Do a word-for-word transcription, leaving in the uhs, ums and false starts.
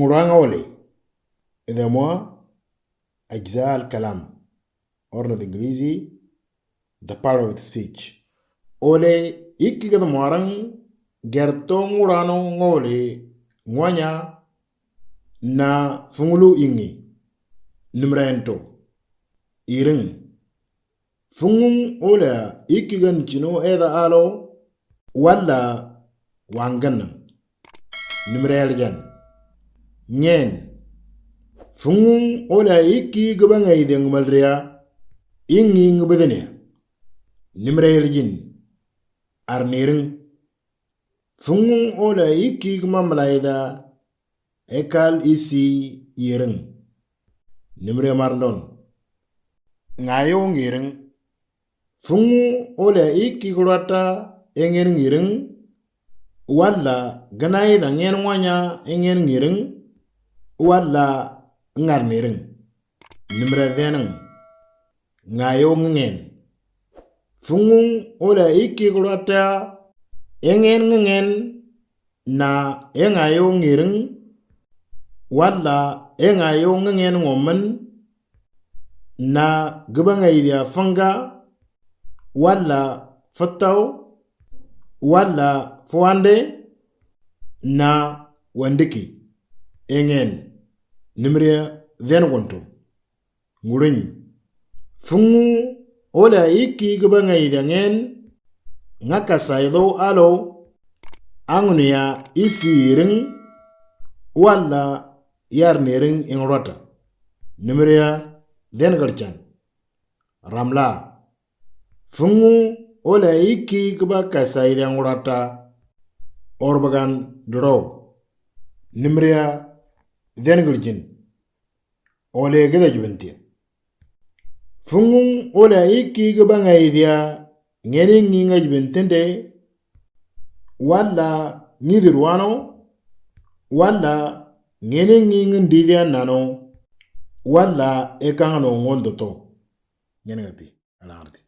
Nguranga ole. Ede moa ajza al kalam. Orna de English, the power of the speech. Ole iki gada moarang gerto ngurano ngole ngwanya na fungulu ingi. Nimrento. Iring. Fungung ole iki gan chino eda alo wala wangan. Nimreljan. Ngen. Fungung ole iki gabang aideng malria ingi ngubedenia. Nimrel jin. Arniring. Fungung ole iki gumamalaida ekal isi iring. Nimre marndon. Ngayo ngiring. Fungu ole iki gulwata engen ngiring. Wala ganaida ngen wanya engen ngiring. Wala ngar niring. Nimre deneng. Ngayo ngen. Fungung ole iki gulwata engen ngen na engayo ngiring. Wala engayo ngen ngomen na gabang aidia fanga. Wala fatau. Wala fuande na wandiki. Engen. Nimre den gonto. Ngurin. Fungu ole iki gabang aidangen ngakasaido alo angunia isi iring wala yar niring ingrota. Nimria den garchan. Ramla. Fungu ole iki gaba kasaidangrota orbagan dro. Nimria den garjin. Ole gada jubentia. Fungung ole iki gabang aidia ngeni nginga jubentende wala ngidirwano wala ngeni nginga ndidia nano wala ekangano ngondoto. Ngeni ngapi alardi.